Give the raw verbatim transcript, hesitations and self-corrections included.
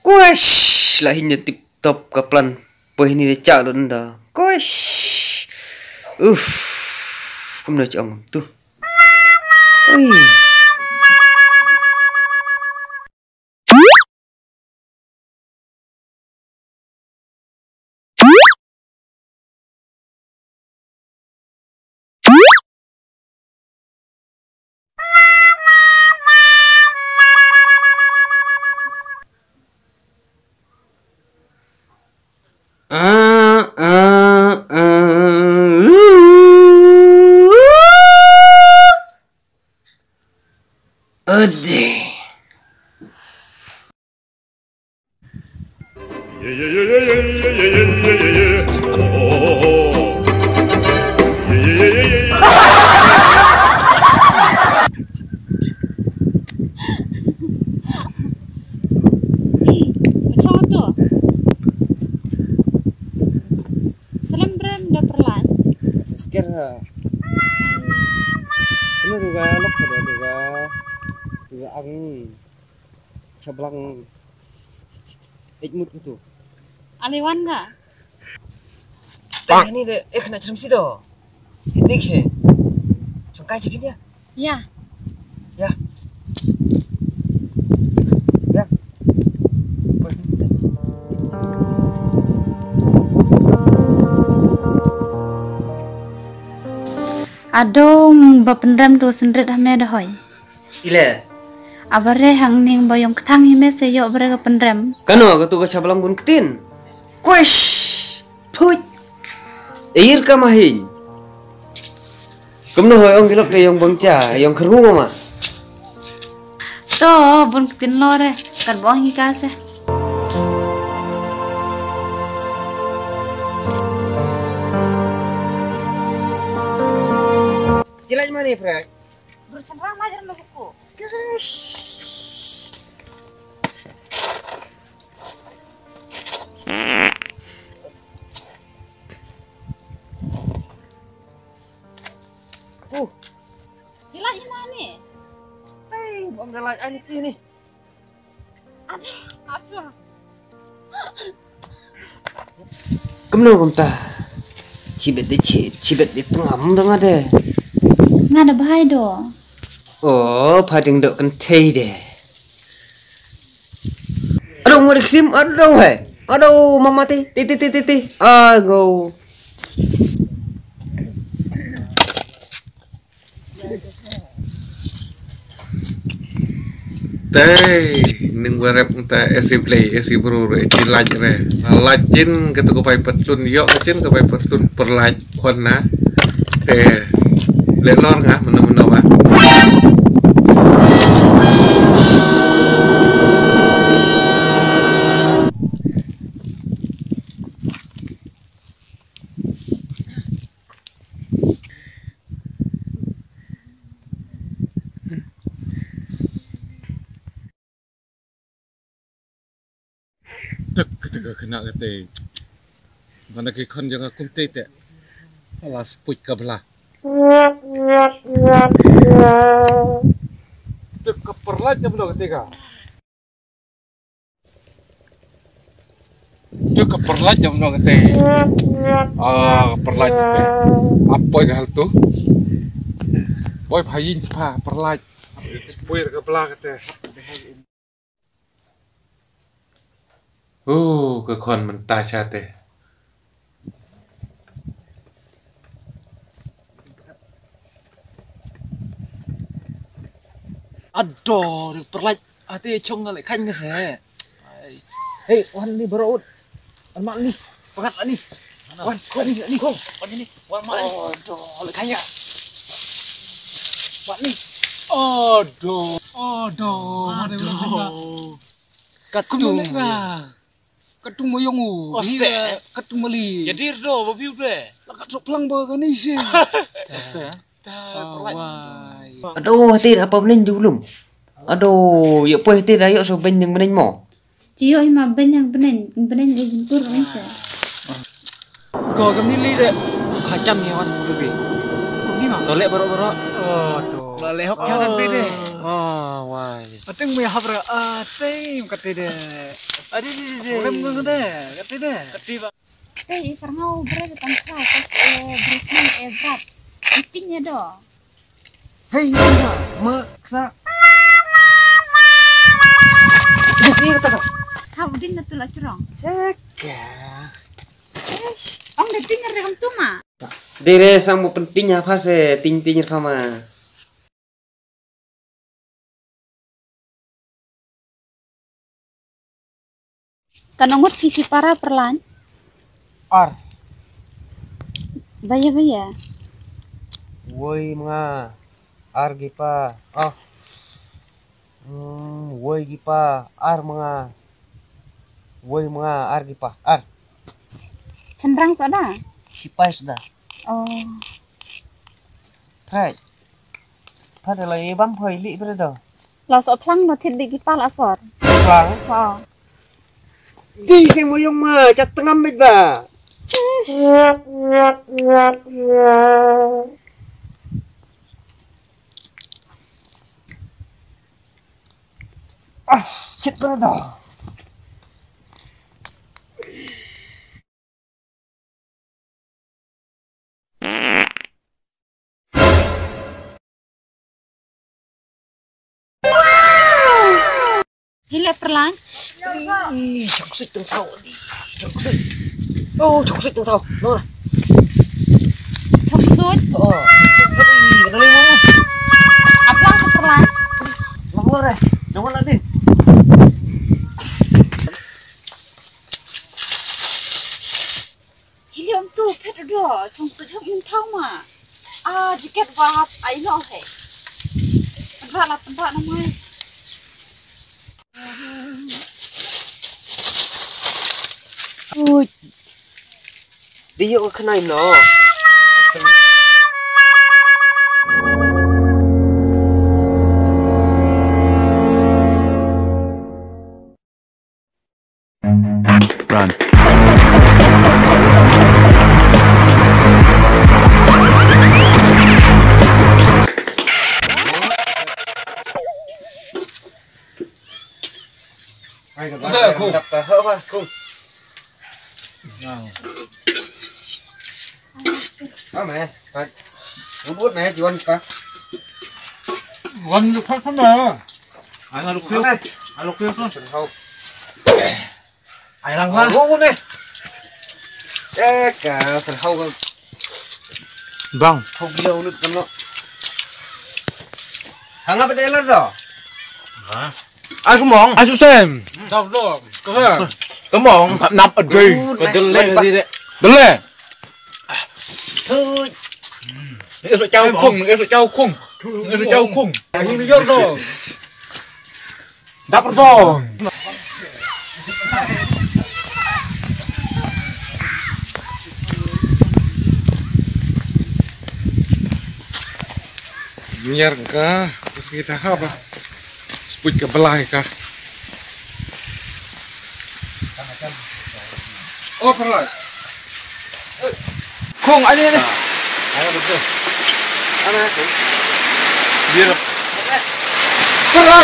Kush, la hin ïa tip top ka plan. Poi hini de chak don da. Kush. Uff. Kumno chong tu. Ui. Ah, ah, ah. Ade. Macam tu. Salam brem da perlan. Sesker ha. Kena duga lok kena duga. Duga ang. Chablang. Ej mut kutu. Aliwan nga. Tang ini de ek na chrum sido. Ini ke. Chungkai chikin ya. Ya. Ya. Ya. Adong ba pynrem tu sendrit hame da hoi. Ile. Abare hang ning ba yong kthang hi me se yok bare ka pynrem. Kano ka tu ka chablang bun ktin. Kush. Phuit. Ir ka mahin. Kumno hoi ong kilok de yong bangcha yong kharu ma. To bun ktin lo re. Kar bong hi ka se. Jilai mane prak. Bersenrang majar na buku. Uh. Sila imani. Hey, bang galak anti ni. Aduh, aduh. Kumno kumta. Chibet de chi, chibet de tengam dong ade. Nga da bahai do. Oh, phading dok kentei de. Aduh, ngori ksim, aduh hai. Aduh, mama ti, ti, ti, ti, ti, ti. Ago. Tei, ning warep nta esi play, esi bru, esi laj re. Laj jin kata ko pai patlun, yok jin ko pai patlun, perlaj kwan na. Te, le lor nga, meno meno ba. Tek kata ka kena kata. Mana ki khon jong ka kumte te. Ala spuit ka bla. Tek ka perlait ka bla kata ka. Tek ka perlait jong no kata. Ah, ka perlait te. Apoi ka hal tu. Poi phayin pha perlait. Poi ka bla kata. Oh, ka khon mynta sha te. Ado, ri perlait ate chong ngalek kan ngese. Hei, wan ni bro. Wan mak ni. Pakat ni. Wan, wan ni, ni. Kong, wan ni. Wan mak ni. Ado, lek kan ya. Wan ni. Ado, ado, mana ado. Katung. Katung mayong u. Oste. Katung mali. Jadi do, babi udah. Lakat sok pelang ba kani sih. Oste. Aduh, hati da apa benin ju belum. Aduh, yuk poi hati da yuk so ben yang benin mo. Ci ïoh hi ma beiñ, ïa beiñ, beiñ ïa jingkur ong sa. Ko kam ni li de. Ha kam ni wan tu bi. Ko ni ma. To leh baroh-baroh. Oh, to. La leh hok cha kat de. Oh, wai. Ating me habre ating kat de. Adi di di. Rem ngun de. Kat de. Kat de ba. Te i sar ngau bre tang kra, te, eh, bre tang, eh, brat. Iting ïa do. Hei, ïa, ma, ksa. Dik, ïa, kata ka. Ha, u ding na tu la jrong. Seka. Eish, ong da ting re kam tu ma. Dei re sang mo penting apa se ting ting apa ma. Katno ngut phi ki para Pyrlai? Ar. Ba ïa, ba ïa. Wei ma nga, ar ki pa. Ah. Hmm, wei ki pa, ar ma nga. Wei ma nga, ar ki pa, ar. Tynrang sa da? Sipai sa da. Oh. Right. Pha da la i bam phoi li bre do. La so phlang no thit bi ki pa la sor. Phlang? Ha. Di seng mo yong ma, chat tengam met ba. Ah, shit bre do. Hi le Pyrlai. Ih, chok sut tang tau. Chok sut. Oh, chok sut tang tau. Lo lah. Chok sut. Oh, chok sut. Ih, kena lima. Aplang sa Pyrlai. Lo lah. Jangan lah din. Helium tu phet do, chong sejok min thau ma. Ah, jaket wahap ai lo he. Penra la penra na mai. Ui. Dia kena ino. Run. Sa, khung. Dap ta, ha, ha, khung. Nang. Ah, me. Kan. Ubut me, jiwan pa. Wan lu khap sama. Ai, ngaluk khiu. Ngaluk khiu tu. Ai lang ha. Ubut me. Eh, ka, sen hau ka. Bang. Hau gila ulut kan lo. Hanga pa de lar do. Ha. Ai kumong. Ai susem. Dau do. Ka ha. Kumong. Nap adei. Ka dele. Dele. Thui. Ngi sa chau khung, ngi sa chau khung. Ngi sa chau khung. Ngi yor do. Dap do. Nyer ka, terus kita apa? Seput ke belah ka. Oh, pernah. Khung, ani, ani. Ayo, betul. Ana, khung. Biar. Pernah.